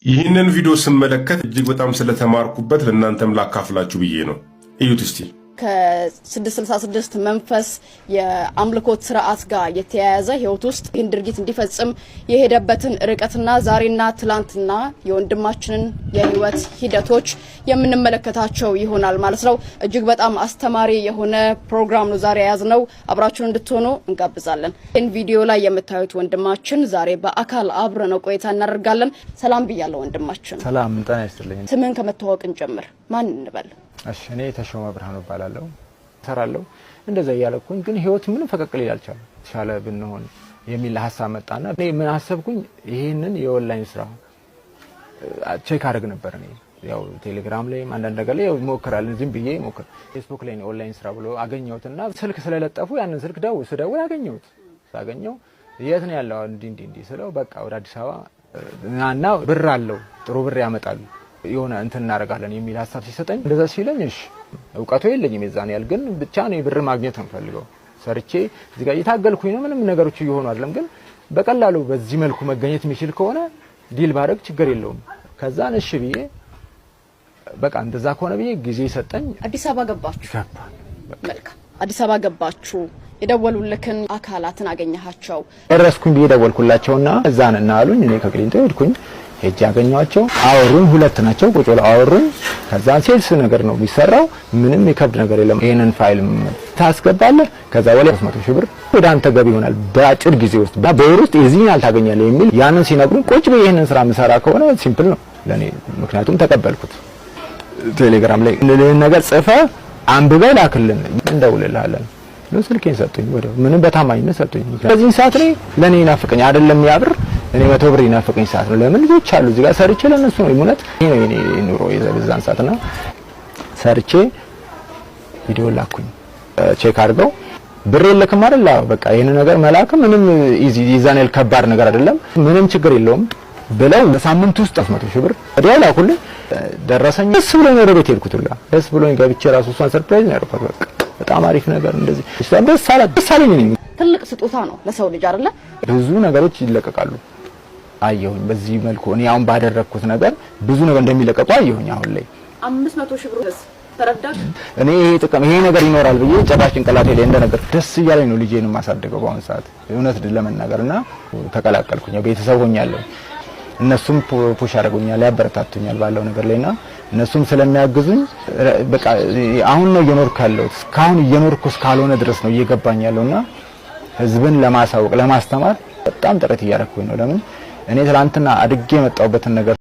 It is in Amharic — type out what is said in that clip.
ይህንን ቪዲዮ ስመለከት እጅግ በጣም ስለተማርኩበት ለእናንተም ላካፍላችሁ ብዬ ነው። እዩት እስቲ። ከ666 መንፈስ የአምልኮት ስርዓት ጋር የተያያዘ ህይወት ውስጥ ይህን ድርጊት እንዲፈጽም የሄደበትን ርቀትና ዛሬና ትላንትና የወንድማችንን የህይወት ሂደቶች የምንመለከታቸው ይሆናል ማለት ነው። እጅግ በጣም አስተማሪ የሆነ ፕሮግራም ነው ዛሬ የያዝነው። አብራችሁን እንድትሆኑ እንጋብዛለን። ይህን ቪዲዮ ላይ የምታዩት ወንድማችን ዛሬ በአካል አብረነው ቆይታ እናደርጋለን። ሰላም ብያለሁ ወንድማችን። ሰላም፣ ጤና ይስጥልኝ። ስምህን ከመተዋወቅ እንጀምር። ማን እንበል? እሺ፣ እኔ ተሾመ ብርሃኑ እባላለሁ። እሰራለሁ፣ እንደዛ እያለኩኝ ግን ህይወት ምንም ፈቀቅ ሊል አልቻለም። የተሻለ ብንሆን የሚል ሀሳብ መጣና እኔ ምን አሰብኩኝ፣ ይህንን የኦንላይን ስራ check አድርግ ነበር። እኔ ያው ቴሌግራም ላይም አንዳንድ ነገር ላይ እሞክራለሁ፣ ዝም ብዬ ሞክር። ፌስቡክ ላይ ኦንላይን ስራ ብሎ አገኘሁትና ስልክ ስለለጠፉ ያንን ስልክ ስደውል አገኘሁት። ሳገኘው የት ነው ያለው እንዲህ እንዲህ እንዲህ ስለው፣ በቃ ወደ አዲስ አበባ እና ብር አለው፣ ጥሩ ብር ያመጣሉ፣ የሆነ እንትን እናደርጋለን የሚል ሀሳብ ሲሰጠኝ፣ እንደዛ ሲለኝ፣ እሺ፣ እውቀቱ የለኝም የዛን ያህል፣ ግን ብቻ እኔ ብር ማግኘት ነው የምፈልገው። ሰርቼ እዚህ ጋር እየታገልኩኝ ነው። ምንም ነገሮች እየሆኑ አይደለም። ግን በቀላሉ በዚህ መልኩ መገኘት የሚችል ከሆነ deal ባደርግ ችግር የለውም። ከዛን እሺ ብዬ፣ በቃ እንደዛ ከሆነ ብዬ ጊዜ ሰጠኝ። አዲስ አበባ ገባችሁ? ገባ። መልካም። አዲስ አበባ ገባችሁ። የደወሉልክን አካላትን አገኘሃቸው? ደረስኩኝ ብዬ ደወልኩላቸውና እዛ ነን አሉኝ። እኔ ከቅሊንጦ ሄድኩኝ። ሄጄ አገኘኋቸው። አወሩኝ። ሁለት ናቸው። ቁጭ ብለው አወሩኝ። ከዛ sales ነገር ነው የሚሰራው። ምንም የከብድ ነገር የለም። ይሄንን ፋይል ታስገባለህ። ከዛ በኋላ 300 ሺህ ብር ወደ አንተ ገቢ ይሆናል በአጭር ጊዜ ውስጥ፣ በወር ውስጥ የዚህን ያህል ታገኛለህ የሚል ያንን ሲነግሩኝ፣ ቁጭ ብዬ ይሄንን ስራ የምሰራ ከሆነ simple ነው ለኔ። ምክንያቱም ተቀበልኩት። ቴሌግራም ላይ ይህን ነገር ጽፈህ አንብበህ ላክልን፣ እንደውልልሃለን ብሎ ስልኬን ሰጡኝ። ወዲያው ምንም በታማኝነት ሰጡኝ። በዚህ ሰዓት ላይ ለኔ ይናፍቀኝ አይደለም ያ ብር፣ እኔ 100 ብር ይናፍቀኝ ሰዓት ነው። ለምን ልጆች አሉ እዚህ ጋር፣ ሰርቼ ለነሱ ነው። እውነት ይሄ ነው የኔ ኑሮ የዛን ሰዓትና ሰርቼ ቪዲዮ ላኩኝ። Check አድርገው ብር የለክም አይደል? በቃ ይሄን ነገር መላክ ምንም easy፣ የዛን ያህል ከባድ ነገር አይደለም፣ ምንም ችግር የለውም ብለው በሳምንት ውስጥ 100 ሺህ ብር ወዲያው ላኩልኝ። ደረሰኝ። ደስ ብሎኝ ወደ ቤት ሄድኩት ሁላ። ደስ ብሎኝ ገብቼ ራሱ እሷን surprise ነው ያደረኳት። በቃ በጣም አሪፍ ነገር እንደዚህ ደስ አላት፣ ደስ አለኝ። እኔ ትልቅ ስጦታ ነው ለሰው ልጅ አይደለ? ብዙ ነገሮች ይለቀቃሉ አየሁኝ። በዚህ መልኩ እኔ አሁን ባደረግኩት ነገር ብዙ ነገር እንደሚለቀቁ አየሁኝ አሁን ላይ። 500 ሺህ ብር ተረዳህ? እኔ ይሄ ጥቅም ይሄ ነገር ይኖራል ብዬ ጭራሽ ጭንቅላቴ ላይ እንደነገር ደስ እያለኝ ነው ልጄን የማሳድገው በአሁን ሰዓት እውነት ለመናገር። እና ተቀላቀልኩኝ፣ ቤተሰብ ሆኛለሁ። እነሱም push ያደርጉኛል፣ ያበረታቱኛል ባለው ነገር ላይና እነሱም ስለሚያግዙኝ በቃ አሁን ነው እየኖርኩ ያለሁት። እስካሁን እየኖርኩ እስካልሆነ ድረስ ነው እየገባኝ ያለውና ህዝብን ለማሳወቅ፣ ለማስተማር በጣም ጥረት እያደረኩኝ ነው። ለምን እኔ ትላንትና አድጌ የመጣሁበትን ነገር